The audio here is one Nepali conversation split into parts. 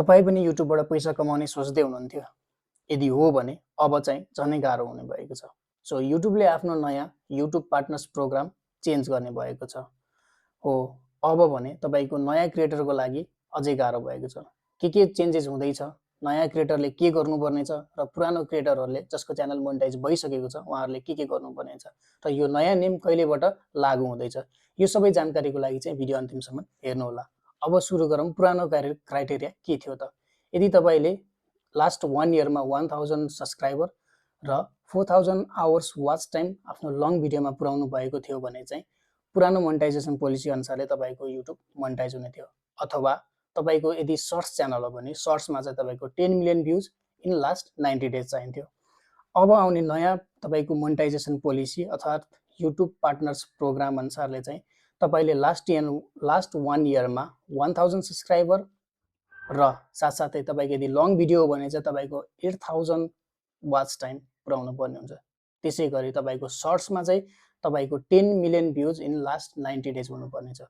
तपाई पनि युट्युबबाट पैसा कमाउने सोच्दै हुनुहुन्थ्यो? यदि हो भने अब चाहिँ झनै गाह्रो हुने भएको छ। सो युट्युबले आफ्नो नयाँ युट्युब पार्टनर्स प्रोग्राम चेन्ज गर्ने भएको छ। हो, अब भने तपाईको नयाँ क्रिएटरको लागि अझै गाह्रो भएको छ। के चेन्जेस हुँदैछ, नयाँ क्रिएटरले के गर्नुपर्ने छ र पुरानो क्रिएटरहरूले जसको च्यानल मोनेटाइज भइसकेको छ उहाँहरूले के गर्नुपर्ने छ र यो नयाँ नियम कहिलेबाट लागू हुँदैछ, यो सबै जानकारीको लागि चाहिँ भिडियो अन्तिमसम्म हेर्नुहोला। अब सुरु गरौँ पुरानो क्राइटेरिया के थियो त। यदि तपाईले लास्ट 1 इयरमा 1000 सब्सक्राइबर र 4000 आवर्स वाच टाइम आफ्नो लङ भिडियोमा पुर्याउनु भएको थियो भने चाहिँ पुरानो मोनेटाइजेसन पोलिसी अनुसारले तपाईको युट्युब मोनेटाइज हुने थियो। अथवा तपाईको यदि सर्ट्स च्यानल हो भने सर्ट्समा चाहिँ तपाईको 10 million views in last 90 days चाहिन्थ्यो। अब आउने नयाँ तपाईको मोनेटाइजेसन पोलिसी अर्थात् युट्युब पार्टनर्स प्रोग्राम अनुसारले चाहिँ तपाईले लास्ट 1 इयरमा 1000 सब्सक्राइबर र साथसाथै तपाईको यदि लङ भिडियो हो भने चाहिँ तपाईको 8000 वाच टाइम पुर्याउनु पर्ने हुन्छ। त्यसै गरी तपाईको सर्ट्समा चाहिँ तपाईको 10 million views in last 90 days हुनुपर्ने छ।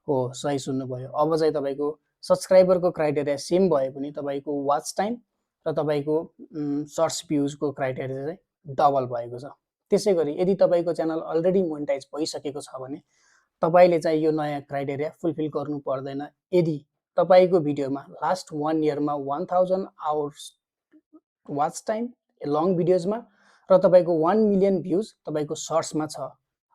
हो, सही सुन्नुभयो। अब चाहिँ तपाईको सब्सक्राइबरको क्राइटेरिया सेम भए पनि तपाईको वाच टाइम र तपाईको सर्ट्स भ्युजको क्राइटेरिया चाहिँ डबल भएको छ। त्यसै गरी यदि तपाईको च्यानल अलरेडी मोनेटाइज भइसकेको छ भने तपाईले चाहिँ यो नयाँ क्राइटेरिया फुलफिल गर्नु पर्दैन। यदि तपाईको भिडियोमा लास्ट 1 इयरमा 1000 आवर्स वाच टाइम लङ भिडियोजमा र तपाईको 1 मिलियन भ्युज तपाईको सर्ट्समा छ,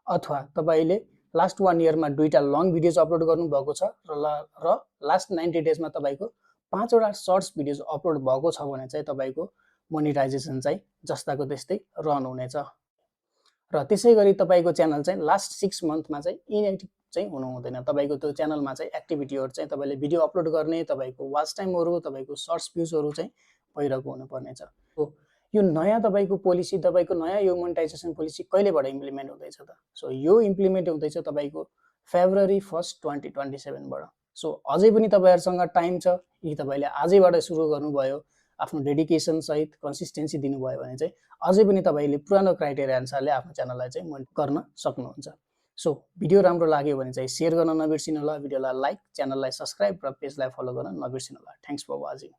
अथवा तपाईले लास्ट 1 इयरमा दुईटा लङ भिडियोज अपलोड गर्नुभएको छ र लास्ट 90 डेजमा तपाईको 5 वटा सर्ट्स भिडियोज अपलोड भएको छ भने चाहिँ तपाईको मोनेटाइजेसन चाहिँ जस्ताको त्यस्तै रन हुनेछ। र त्यसै गरी तपाईको च्यानल चाहिँ लास्ट 6 मन्थमा चाहिँ इनएक्टिभ चाहिँ हुनु हुँदैन। तपाईको त्यो च्यानलमा चाहिँ एक्टिभिटीहरु चाहिँ तपाईले भिडियो अपलोड गर्ने, तपाईको वाच टाइमहरु, तपाईको सर्ट्स भ्युजहरु चाहिँ भइरहेको हुनुपर्ने छ। यो नयाँ तपाईको पोलिसी, तपाईको नयाँ यो मोनेटाइजेसन पोलिसी कहिलेबाट इम्प्लिमेन्ट हुँदैछ त? सो यो इम्प्लिमेन्ट हुँदैछ तपाईको फेब्रुअरी 1 2027 बाट। सो अझै पनि तपाईहरुसँग टाइम छ। यदि तपाईले आजैबाट सुरु गर्नुभयो, आफ्नो डेडिकेसन सहित कन्सिस्टेन्सी दिनुभयो भने चाहिँ अझै पनि तपाईले पुरानो क्राइटेरिया अनुसारले आफ्नो च्यानललाई चाहिँ मोनेटाइज गर्न सक्नुहुन्छ। सो भिडियो राम्रो लाग्यो भने चाहिँ शेयर गर्न नबिर्सिनु होला, भिडियोलाई लाइक, च्यानललाई सब्स्क्राइब र पेजलाई फलो गर्न नबिर्सिनु होला। Thanks for watching.